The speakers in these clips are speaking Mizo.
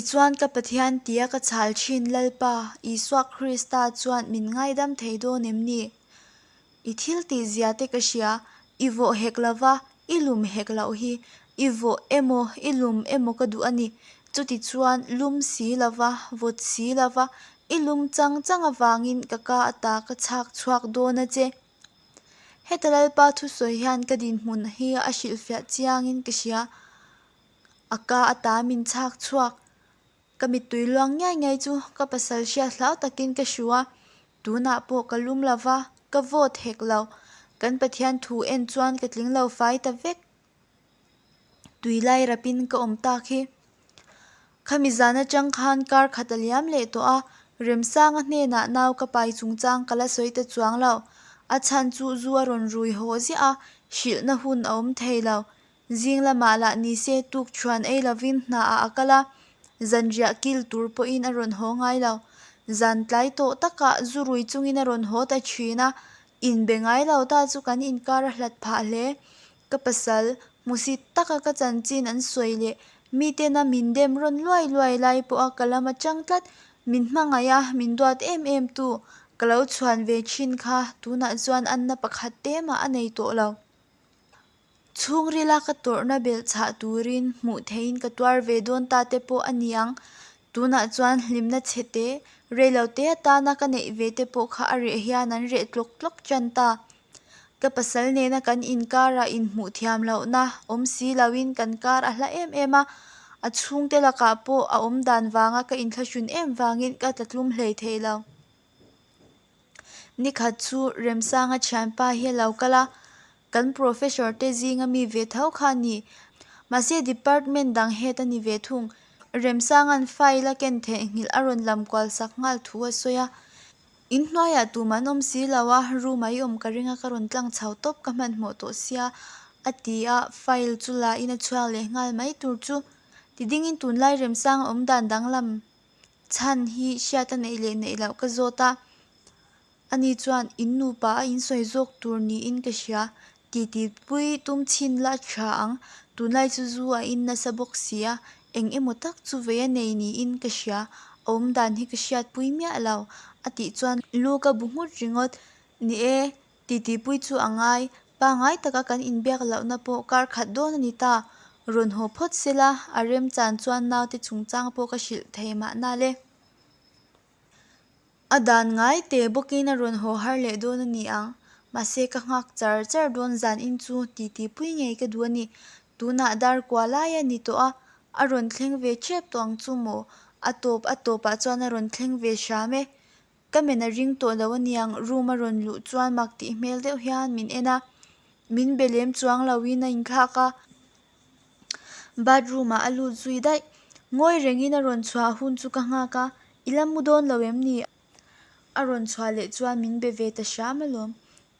Tichuan ka Pathian tia ka chhal thin Lalpa, Isua Krista chuan min ngaidam thei dawn em ni? I thil tih zia te ka hria, i vawh hek lo va, i lum hek loh hi, i vawh emaw i lum emaw ka duh a ni. Chutichuan lum si lo va, vawt si lo va, i lum chang chang avangin ka ka ata ka chhak chhuak dawn a che. Heta Lalpa thusawi hian ka dinhmun hi a hrilhfiah chiangin ka hria. A ka ata min chhak chhuak. Ka mittui luang ngiai ngiai chu ka pasal hriat hlau takin ka hru a, tunah pawh ka lum lo va, ka vote hek lo. Kan Pathian thu en chuan ka tling lo fai ta vek. Tui lai rapin ka awm tak hi. Khami zan atang khan kar khat a liam leh tawh a, Remsanga hnenah nau ka pai chungchang ka la sawi ta chuang lo. A chhan chu zu a rawn rui haw ziah a, hrilhna hun a awm thei lo. Zing lamah lah ni se tuk chhuan ei lovin hnaah a kal a, zanriah kil tur pawhin a rawn haw ngai lo. Zan tlai tawh takah zu rui chungin a rawn haw ta thin a, inbe ngai lo ta chu kan inkar a hlat phah hle. Ka pasal, hmusit taka ka chanchin an sawi leh mitena min dem rawn luai luai lai pawha ka lam atang tlat, min hmangaih a, min duat em em tu, ka lo chhuan ve thin kha tunah chuan anna pakhat te mah a nei tawh lo. Chhungrila ka tawrhna belh chhah turin hmuh theihin ka tuar ve dawn ta te pawh a ni ang. Tunah chuan hlimna chhe te, reilo te atana ka neih ve te pawh kha a reh hian an reh tlawk tlawk tan ta. Ka pasal nena kan inkarah inhmuh thiam lohna awm si loin kan kar a hla em em a, a chhungte lakah pawh a awm dan vanga ka inthlahrun em vangin ka tlatlum hlei thei lo. Nikhat chu Remsanga thianpa hi a lo kal a, kan professor te zinga mi ve tho kha a ni. Mahse department dang head a ni ve thung. Remsanga'n file a ken theihnghilh a rawn lam kual sak nghal thu a sawi a. In hnuaiah tum an awm si lo a, room ah i awm ka ring a ka rawn tlang chho tawp ka hmanhmawh tawh sia a ti a, file chu la in a chhuak leh nghal mai tur chu tidingin tunlai Remsanga awm dan danglam Chhan hi hriat a neih leh neih loh ka zawt a, ani chuan in nupa a insawi zawk tur niin ka hria, titi pui tum chhin la tha ang, tunlai chu zu a in nasa bawk si a, eng emaw tak chu vei a nei niin ka hria, a awm dan hi ka hriatpui miah lo, a tih chuan lu ka bu nghut ringawt, ni e, Titipui chu a ngai, pangai taka kan inbiak lohna pawh kar khat dawn a ni ta. Rawn haw phawt sela, a remchan chuan naute chungchang pawh ka hrilh thei mahna le. A dan ngai teh bawkin a rawn haw har leh dawn a ni ang. Mahse ka nghak char char dawn zan in chu titipui ngei ka duh a ni. Tunah dar kua lai a ni tawh a, a rawn thleng ve ṭep tawh ang chu maw? A tawp a tawpah chuan a rawn thleng ve hram e. Ka men a ring tawh lo aniang, room a rawn luh chuan mak tih hmel deuh hian min en a, min be lem chuang loin a inthlak a, bathroom ah a lut zui daih. Ngawi rengin a rawn chhuah hun chu ka nghak a, i la mu dawn lo em ni? A rawn chhuah leh chuan min be ve ta hram alawm.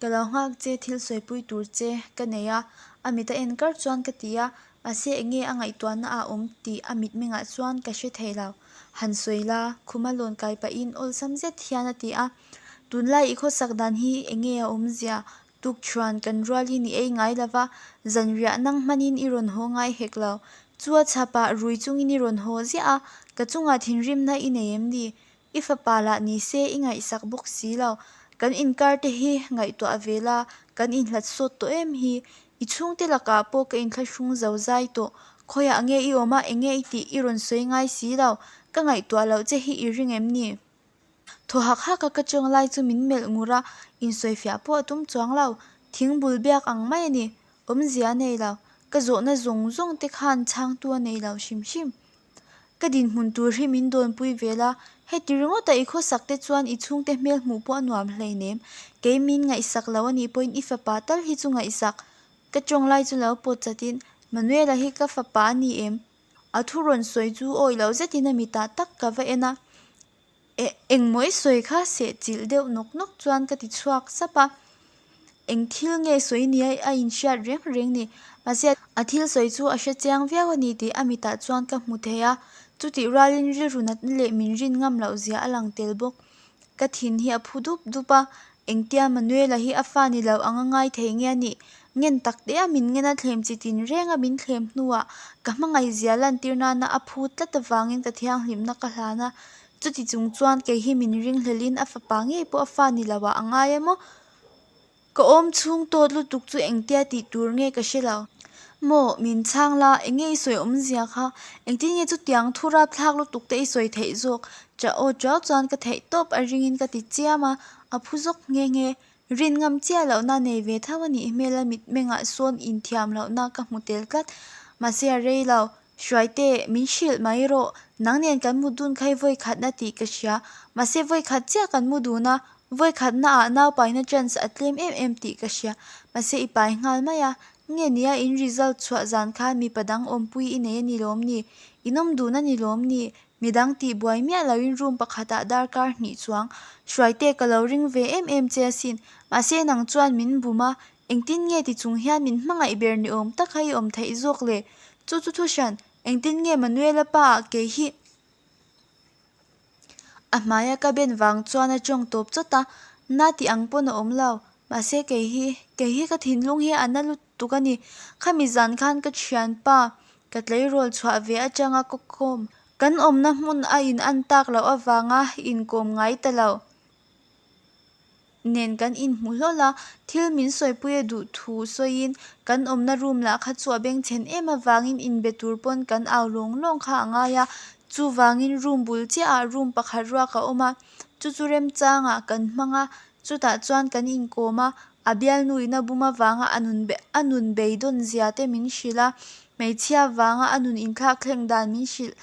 Ka lo nghak che thil sawipui tur che ka nei a, a mit a en kar chuan ka ti a, mahse eng nge a ngaihtuahna ah awm tih a mitmengah chuan ka hre thei lo. Han sawi la, khuma lawn kai pahin awlsam zet hian a ti a, tunlai i khawsak dan hi eng nge a awmzia, tukṭhuan kan rualin i ei ngai lo va, zanriah nang hmanin i rawn haw ngai hek lo, chu a chhapah rui chungin i rawn haw ziah a, ka chungah thinrimna i nei em ni? I fapa lah ni se i ngaihsak bawk si lo. Kan inkar te hi ngaihtuah ve la, kan inhlat sawt tawh em hi. I chhungte lakah pawh ka inthlahrung zo zai tawh. Khawiah nge i awm a, eng nge i tih i rawn sawi ngai si lo. Ka ngaihtuah loh che hi i ring em ni? Thaw hak hak a ka chawng lai chu min melh ngur a, insawifiah pawh a tum chuang lo. Thing bul biak ang mai a ni. Awmzia a nei lo. Ka zawhna zawng zawng te khan chhangtu a nei lo hrim hrim. Ka dinhmun tur hi min dawnpui vel a, heti ringawta i khawsak te chuan i chhungte hmel hmuh pawh a nuam hleinem. Kei min ngaihsak lo a nih pawhin i fapa tal hi chu ngaihsak. Ka tawng lai chu lo pawt chatin, Manuela hi ka fapa a ni em? A thu rawn sawi chu awih loh zetin a mitah tak ka va en a. Eh, engmaw i sawi kha seh chilh deuh nawk nawk chuan ka ti chhuak sap a. Eng thil nge sawi nia a inhriat reng reng ni. Mahse, a thil sawi chu a hre chiang viau a ni tih a mitah chuan ka hmu thei a. Chutih rualin rilru natna leh min rin ngam loh zia a lang tel bawk. Ka thin hi a phu dup dup a, engtia Manuela hi a fa ni lo ang a ngai thei nge a nih? Ngen tak te a min ngen a thlem chi tin reng a min thlem hnuah ka hmangaihzia lantir nana a phut tlat avangin ka thianghlimna ka hlan a. Chuti chung chuan kei hi min ringhlelhin a fapa ngei pawh a fa ni lo ah a ngai a maw? Ka awm chhung tawt lutuk chu engtia tih tur nge ka hre lo. Maw, min chhang la, enge i sawi awmzia kha? Engtin nge chutiang thu rapthlak lutuk te i sawi theih zawk? Chah aw chau chuan ka theih tawp a ringin ka ti chiam a, a phu zawk nghe nghe. Rin ngam chiah lohna nei ve tho a nih hmel a mitmengah sawn inthiam lohna ka hmu tel tlat. Mahse a rei lo, Hruaite, min hrilh mai rawh. Nang nen kan mu dun kha i vawi khatna tih ka hria. Mahse vawi khat chiah kan mu dun a, vawi khatna ah nau paina chance a tlem em em tih ka hria. Mahse i pai nghal mai a, nge nia in result chhuah zan khan mipa dang awmpui i nei a ni lawm ni? In awm dun a ni lawm ni? Midang tih buai miah loin room pakhatah darkar hnih chuang Hruaite ka lo ring ve em em che asin. Mahse nang chuan min bum a, Engtin nge ti chung hian min hmangaih ber ni awm tak kha i awm theih zawk le? Chu chu thu hran, engtin nge Manuela pa ah kei hi a hmaia ka ben vang chuan a tawng tawp chawt a, na tih ang pawn a awm lo. Mahse kei hi, kei hi ka thinlung hi a na lutuk a ni. Khami zan khan ka thianpa ka tleirawl chhuah ve atanga ka kawm. Kan awmna hmun a in an tak loh avanga inkawm ngai ta lo. Nen kan inhmu hlawl a, thil min sawipui a duh thu sawiin kan awmna room lah kha chu a bengchhen em avangin inbe tur pawn kan au lawng lawng kha a ngai a, chuvangin room bul chiahah room pakhat ruak a awm a, chu chu remchangah kan hmang a, chutah chuan kan inkawm a, a bialnuin a bum avanga a nun a nun beidawn zia te min hrilh a, hmeichhia vanga a nun inthlak thleng dan min hrilh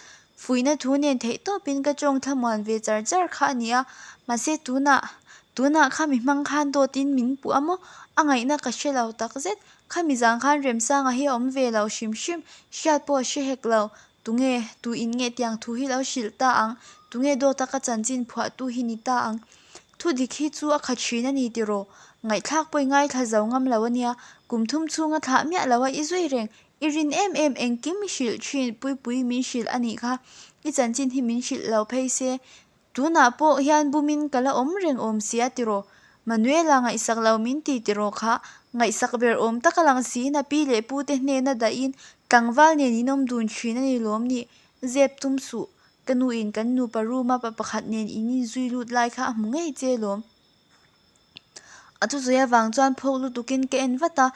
Fuihna thu nen theih tawpin ka tawng thlamuan ve char char kha a ni a, mahse tunah, tunah khami hmang khan dawtin min puh a maw? A ngaihna ka hre lo takzet. Khami zan khan Remsanga hi a awm ve lo hrim hrim, hriat pawh a hre hek lo. Tunge, tu in nge tiang thu hi lo hrilh ta ang? Tunge dawta ka chanchin phuahtu hi ni ta ang? Thu dik hi chu a kha thin a ni tiraw? Ngaihthlak pawh i ngaithla zo ngam lo a nia, kum thum chhunga thlah miah lo a i zui reng, I rin em em engkim i hrilh thin Puipui min hrilh a nih kha, i chanchin hi min hrilh lo phei se. Tunah pawh hian bumin ka la awm reng awm sia tiraw? Manuela ngaihsak lo min ti tiraw kha? Ngaihsak ber awm tak a lang siin a pi leh pu te hnena dahin tlangval nen in awm dun thin a ni lawm ni? Zep tum suh, ka nuin kan nupa room a pa pakhat nen in inzui lut lai kha a hmu ngei che lawm. A thusawi avang chuan phawk lutukin ka en vat a,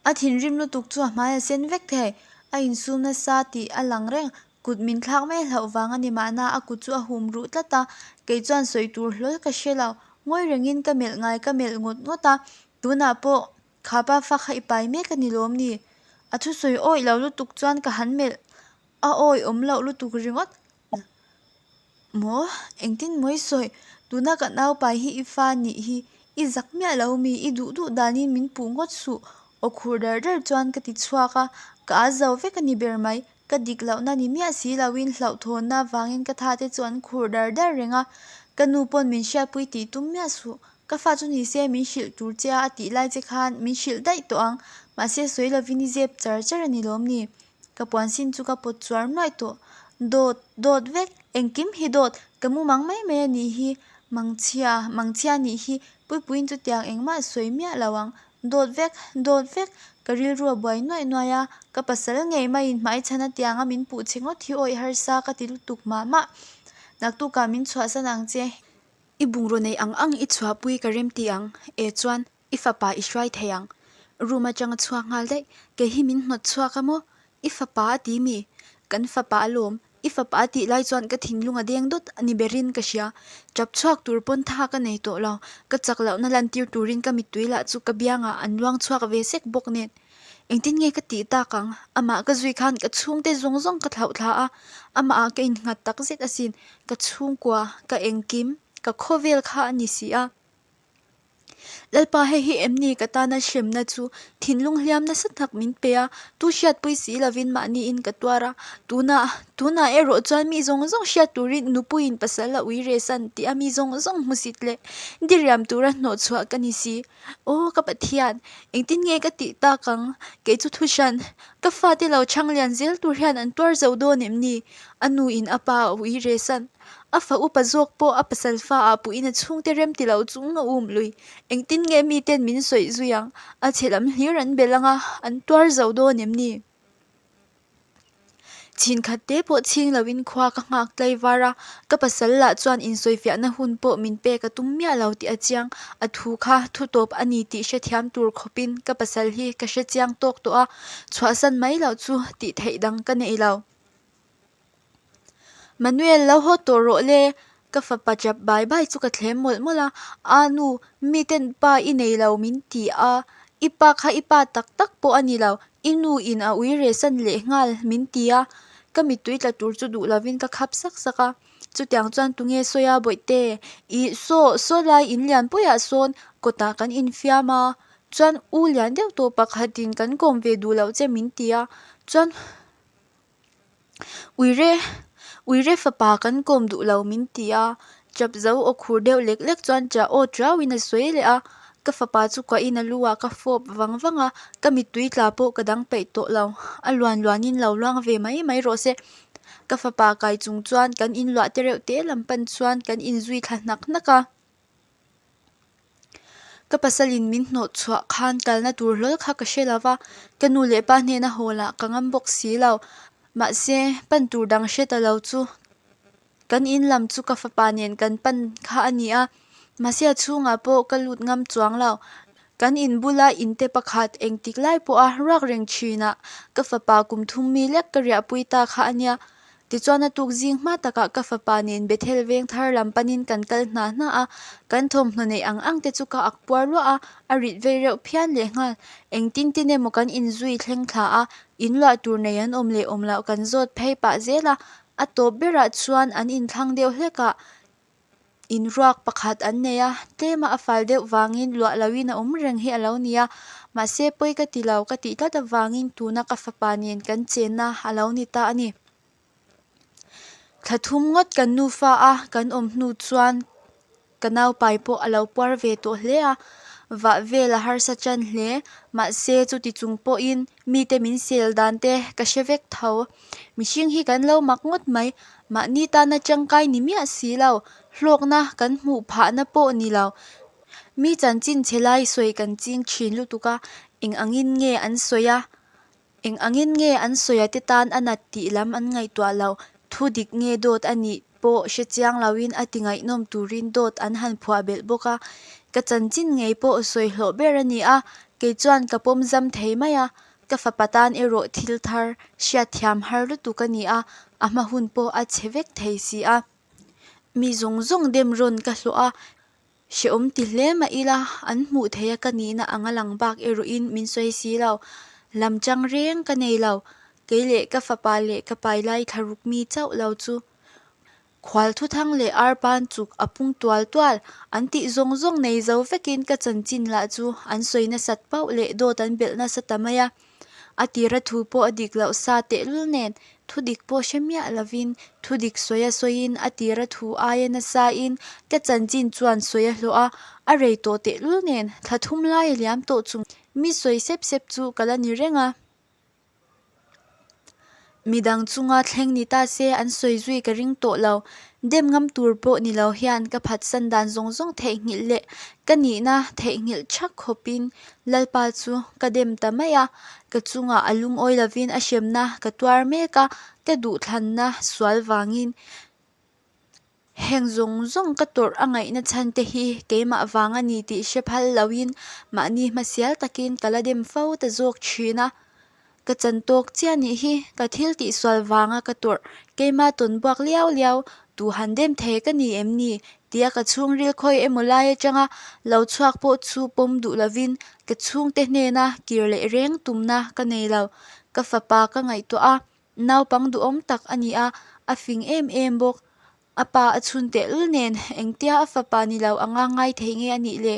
a thinrim lutuk chu a hmai a sen vek thei. A insum nasa tih a lang reng, kut min thlak mai hlauh vang a ni mahna a kut chu a hum ruh tlat a, kei chuan sawi tur hlawl ka hre lo. Ngawi rengin ka melh ngai ka melh ngawt ngawt a, tunah pawh kha pa fa kha i pai mek a ni lawm ni? A thusawi awih lo lutuk chuan ka han melh a awih awm loh lutuk ringawt. Maw? Engtin maw i sawi? Tuna ka naupai hi i fa nih hi i zak miah lo mi? I duh duh danin min puh ngawt suh. Aw khur dar dar chuan ka ti chhuak a, ka a zo vek a ni ber mai. Ka dik lohna ni miah si loin hlauhthawnna avangin ka thate chu an khur dar dar reng a, ka nu pawn min hriatpui tih tum miah suh. Ka fa chu ni se min hrilh tur che a a tih lai che khan min hrilh daih tawh ang. Mahse sawi lovin i zep char char a ni lawm ni? Ka puan sin chu ka pawt chuar nuaih tawh. Dawt, dawt vek, engkim hi dawt, ka mu mang mai mai a nih hi, mangchhia, mangchhia nih hi, Puipuiin chutiang engmah sawi miah lo ang. Dawt vek, dawt vek, ka rilru a buai nuaih nuaih a, ka pasal ngei maiin hmaichhan a tianga min puh che ngawt hi awih harsa ka ti lutuk mah mah. Naktukah min chhuahsan ang che. I bungraw nei ang ang i chhuahpui ka remti ang, e chuan. I fapa i hruai thei ang. Room atanga chhuak nghal daih. Kei hi min hnawt chhuak a maw? I fapa a ti mi? Kan fapa alawm. I fapa a tih lai chuan ka thinlung a deng dawt a ni berin ka hria. Tap chhuak tur pawn tha ka nei tawh lo. Ka chak lohna lantir turin ka mittui lah chu ka biangah an luang chhuak ve sek bawk nen. Engtin nge ka tih tak ang? Amah ka zui khan ka chhungte zawng zawng ka thlauh thla a. Amahah ka innghat takzet asin. Ka chhungkua, ka engkim, ka khawvel kha a ni si a. Lalpa hei hi em ni ka tana hremna chu thinlung hliam nasa tak min pe a, tu hriatpui si lovin mahniin ka tuar a, tunah tunah erawh chuan mi zawng zawng hriat turin nupuiin pasal a ui reh san tih a mi zawng zawng hmusit leh diriam tura hnawhchhuah ka ni si. Aw ka Pathian, engtin nge ka tih tak ang? Kei chu thuhran, ka fate lo chhang lian zel tur hian an tuar zo dawn em ni? A nuin a pa a ui reh san. A fa upa zawk pawh a pasal fa ah puhin a chhungte rem ti lo chung a um lui. Engtin nge miten min sawi zui ang? A chhe lam hlir an belh ang a, an tuar zo dawn em ni? Chhin khat te pawh chhing loin khua ka nghak tlai var a, ka pasal lah chuan insawifiahna hun pawh min pek a tum miah lo tih a chiang. A thu kha thu tawp a ni tih hrethiam tur khawpin ka pasal hi ka hre chiang tawk tawh a, chhuahsan mai loh chu tih theih dang ka nei lo. Manuel lo haw tawh rawh le, ka fapa chap bai bai chu ka thlem mawlh mawlh a, Aa nu, miten pa i nei lo min ti a, i pa kha i pa tak tak pawh a ni lo, i nu in a ui reh san leh nghal min ti a, ka mittui tla tur chu duh lovin ka khap sak sak a, chutiang chuan tunge sawi a bawihte, ih saw saw lai in lian puiah sawn kawtah kan infiam a, chuan u lian deuh tawh pakhatin kan kawm ve duh loh che min ti a, chuan. Uire Uire fapa kan kawm duh lo min ti a, chap zo aw khur deuh lek lek chuan ṭah aw ṭiauin a sawi leh a, ka fapa chu kuahin a lu ah ka fawp vang vang a, ka mittui tla pawh ka dang peih tawh lo, a luan luanin lo luang ve mai mai rawh se. Ka fapa kai chung chuan kan inluah te reuh te lam pan chuan kan inzui thla hnak hnak a. Ka pasalin min hnawh chhuah khan kalna tur hlawl kha ka hre lo va, ka nu leh pa hnena haw lah ka ngam bawk si lo. Mahse, pan tur dang hre ta lo chu kan in lam chu ka fapa nen kan pan kha a ni a, mahse a chhungah pawh ka lut ngam chuang lo. Kan in bula inte pakhat engtik lai pawha ruak reng thinah ka fapa kum thum mi lek ka riahpui ta kha a nia. Tichuan a tuk zing hma takah ka fapa nen Bethel veng thar lam panin kan kal hna hna a, kan thawmhnaw neih ang ang te chu ka ak puar luah a, a rit vei reuh phian leh nghal. Engtin tin emaw kan inzui thleng thla a, in luah tur nei an awm leh awm loh kan zawt phei pah zel a, a tawp berah chuan an inthlang deuh hlek a, In ruak pakhat an nei a, tlema a fal deuh vangin luah loin a awm reng hi a lo ni a, mahse pawi ka ti lo ka tih tlat avangin tuna ka fapa nen kan chenna a lo ni ta a ni. Thla thum ngawt kan nufa a kan awm hnu chuan ka naupai pawh a lo puar ve tawh hle a, vah vel a harsa tan hle, mahse chuti chung pawhin mite min sel dan te ka hre vek tho. Mihring hi kan lo mak ngawt mai, mahni tana tangkai ni miah si lo, hlawkna kan hmuh phahna pawh ni lo. Mi chanchin chhe lai sawi kan ching thin lutuk a, eng angin nge an sawi a, eng angin nge an sawi a te tan a nat tih lam an ngaihtuah lo, thu dik nge dawt a nih pawh hre chiang loin a ti ngaihnawm turin dawt an han phuah belh bawk a, ka chanchin ngei pawh sawi hlawh ber a ni a, kei chuan ka pawm zam thei mai a, Ka fapa tan erawh thil thar hriatthiam har lutuk a ni a, a hma hun pawh a chhe vek thei si a. Mi zawng zawng dem rawn ka hlawh a, hrehawm ti hle mah ila an hmuh theih a ka nihna ang a lang bak erawhin min sawi si lo. Lam chang reng ka nei lo, kei leh ka fapa leh ka pai lai thlaruk mi chauh lo chu. Khual thuthang leh arpan chuk a pung tual tual, an tih zawng zawng nei zo vekin ka chanchin lah chu an sawi nasat pauh leh dawt an belh nasa ta mai a. A tira thu pawh a dik loh sa tehlul nen, thu dik pawh hre miah lovin thu dik sawi a sawiin a tira thu aia nasain ka chanchin chuan sawi a hlawh a, a rei tawh tehlul nen thla thum lai a liam tawh chung mi sawi sep sep chu ka la ni reng a. Midang chunga thleng ni ta se an sawi zui ka ring tawh lo. Dem ngam tur pawh ni lo hian ka phatsan dan zawng zawng theihnghilh leh ka nihna theihnghilh thak khawpin Lalpa chu ka dem ta mai a, ka chungah a lungawi lovin a hremna ka tuar mek a, ka duhthlanna sual vangin. Heng zawng zawng ka tawrh a ngaihna chhan te hi keimah vang a ni tih hre phal loin mahni hmasial takin ka la dem fo ta zawk thin a. Ka chan tawk chiah nih hi ka thil tihsual vanga ka tawrh keima tawn buak liau liau tu han dem thei ka ni em ni tia ka chhungril khawi emaw lai atanga lo chhuak pawh chu pawm duh lovin ka chhungte hnena kir leh reng tumna ka nei lo. Ka fapa ka ngaihtuah a, Naupang duhawm tak a ni a, a fing em em bawk. A pa a chhun tehlul nen engtia a fapa ni lo anga ngai thei nge a nih le?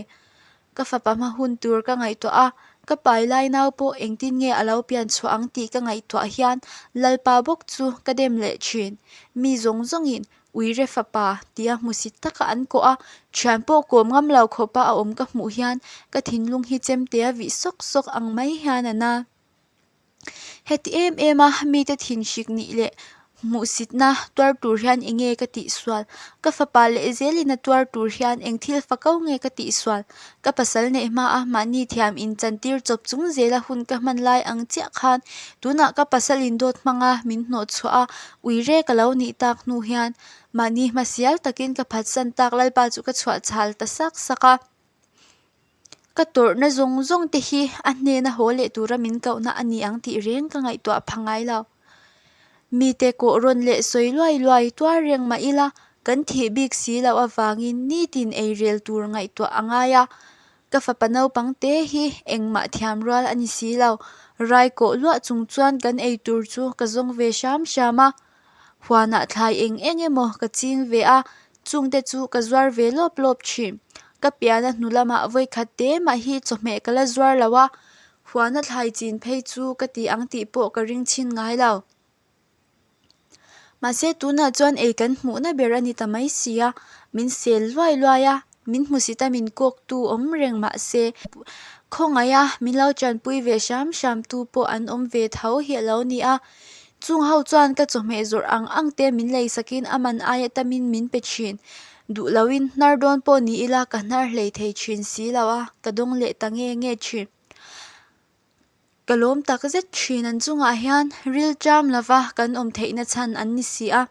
Ka fapa hma hun tur ka ngaihtuah a, ka pai lai nau pawh engtin nge a lo pian chhuah ang tih ka ngaihtuah hian Lalpa bawk chu ka dem leh thin. Mi zawng zawngin Uire fapa tia hmusit taka an kawh a, thian pawh kawm ngam lo khawpa a awm ka hmuh hian ka thinlung hi chemtea vih sawk sawk ang mai hian a na. Heti em em a mite thinhrik nih leh Hmuhsitna tuar tur hian enge ka tihsual? Ka fapa lehzelin a tuar tur hian eng thil fako nge ka tihsual? Ka pasal neih hmaa mahni thiam inchantir chawp chung zela hun ka hman lai ang chiah khan tunah ka pasalin dawt hmanga min hnawhchhuah a, ui rek a lo nih tak hnu hian mahni hmasial takin ka phatsan tak Lalpa chu ka chhuah chhal ta sak sak a. Ka tawrhna zawng zawng te hi a hnena haw leh tura min kohna a ni ang tih reng ka ngaihtuah pha ngai lo. Mite kawh rawn leh sawi luai luai tuar reng mah ila kan thih bik si loh avangin nitin ei rel tur ngaihtuah a ngai a. Ka fapa naupang te hi engmah thiam rual a ni si lo. Rai kawh luah chung chuan kan ei tur chu ka zawng ve hram hram a. Huanah thlai eng eng emaw ka ching ve a, chungte chu ka zuar ve lawp lawp thin. Ka piana hnu lamah vawikhat te mah hi chawhmeh ka la zuar lo a, huana thlai chin phei chu ka ti ang tih pawh ka ring chhin ngai lo. Mahse tunah chuan ei kan hmuhna ber a ni ta mai si a, min sel luai luai a, min hmusit a min kawktu awm reng mahse khawngaiha min lo tanpui ve hram hram tu pawh an awm ve tho hi a lo ni a. Chung ho chuan ka chawhmeh zawrh ang ang te min lei sakin a man aia tamin min pe thin. Duh loin hnar dawn pawh ni ila ka hnar hlei thei thin si lo a, ka dawng leh ta nge nge thin. Ka lawm tak zet thin an chungah hian ril ṭam lova kan awm theihna chhan an ni si a.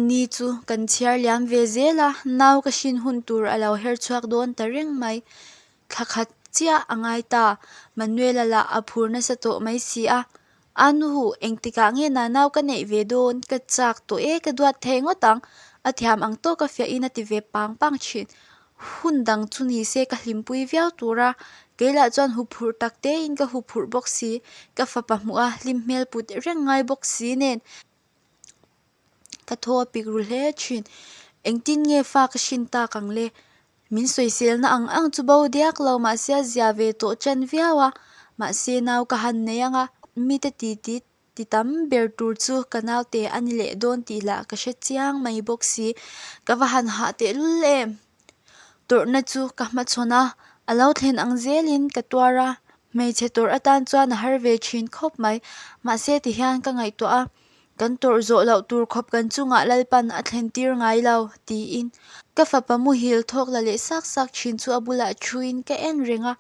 Ni chu kan chhiar liam ve zel a, nau ka hrin hun tur a lo her chhuak dawn ta reng mai. Thla khat chiah a ngai ta, Manuela lah a phur nasa tawh mai si a. A nuhu, engtikah nge na nau ka neih ve dawn? Ka chak tawh e, ka duat thei ngawt ang. A thiam ang tawka fiahin a ti ve pang pang thin. Hun dang chu ni se ka hlimpui viau tur a, kei lah chuan huphurh tak tein ka huphurh bawk si, ka fapa hmuh a hlim hmel put reng ngai bawk si nen ka thaw a pik ru hle thin. Engtin nge fa ka hrin tak ang le? Min sawiselna ang ang chu bo diak lo mahse a zia ve tawh chen viau a, mahse nau ka han nei ang a, mite titi Ti tam ber tur chu ka naute a ni leh dawn tih lah ka hre chiang mai bawk si. Ka va han hah tehlul em? Tawrhna chu ka hmachhawn a, a lo thlen ang zelin ka tuar a, hmeichhe tawrh atan chuan a har ve thin khawp mai. Mahse tihian ka ngaihtuah a, kan tawrh zawh loh tur khawp kan chungah Lalpan a thlen tir ngai lo, tiin. Ka fapa muhil thawk la leh sak sak thin chu a bulah thuin ka en reng a,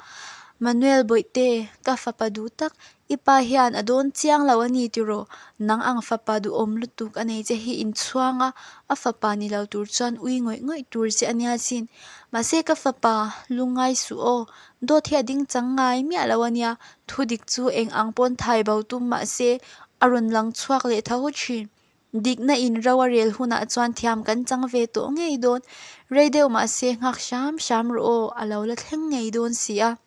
Manuel Bawihte, ka fapa duh tak, I pa hian a dawn chiang lo a ni tiraw? Nang ang fapa duhawm lutuk a nei che hi inchhuang a, a fapa ni lo tur chuan ui ngawih ngawih tur che a nia sin. Mahse ka fapa, lungngai suh aw, dawt hi a ding chang ngai miah lo a nia, thudik chu eng ang pawn thai bo tum mahse a rawn lang chhuak leh tho thin. Dikna in ro a rel hunah chuan thiam kan chang ve tawh ngei dawn. Rei deuh mahse nghak hram hram rawh aw, a lo la thleng ngei dawn si a.